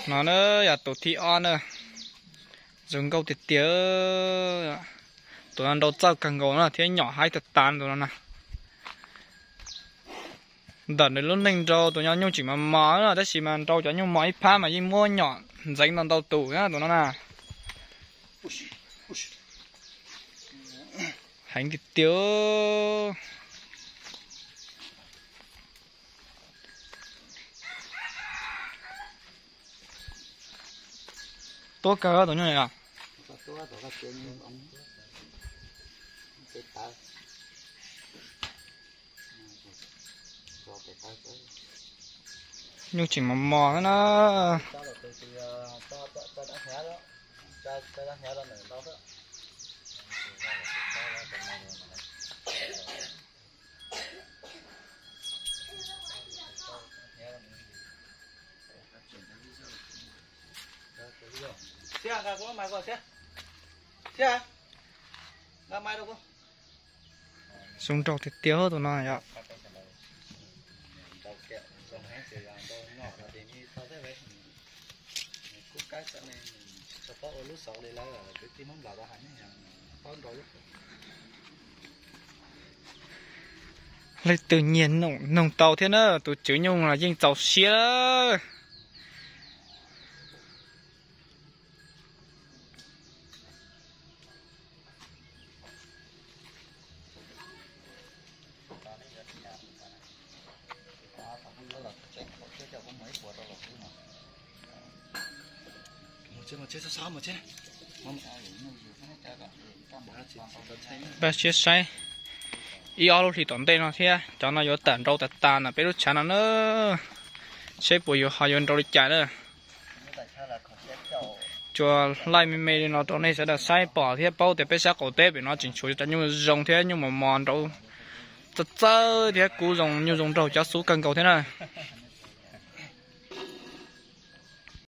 No na, yog tus thib ob na, zoo nkauj tiag tiag. Tus no nrau txawj kawg nkaus na thiab nyom haib tag tas tus no na. Ntawm nws lub neej nrau tus no nyuj tseem mos mos na, tab sis mas nrau cov nyuj mos ib phab mas yeej muab nyom ntxeev ntau ntau tus na tus no na. Heev tiag tiag. Tuab kawg tus nyuj no. Nyuj tseem mos mos na. Zoo nraug tiag tiag tus no yom. Leej twg nyiag noog tau thiab na, tus tswv nyuj los yeej txaus siab. Npaj siab saib ib ob lub hlis tom ntej no thiab, cov no yuav tawm nrau tas tas ntawm peb lub tshav no na, saib puas yuav ho yuav nrau li cas na. Tsuas laij me me li no rau nej sawv daws saib pom thiab paub tias peb sab qaum teb pem no tseem tshuav cov nyuj zoo thiab nyuj mos mos nrau txawj txawj thiab kub zoo, nyuj zoo nraug cov xub kawg nkaus thiab na.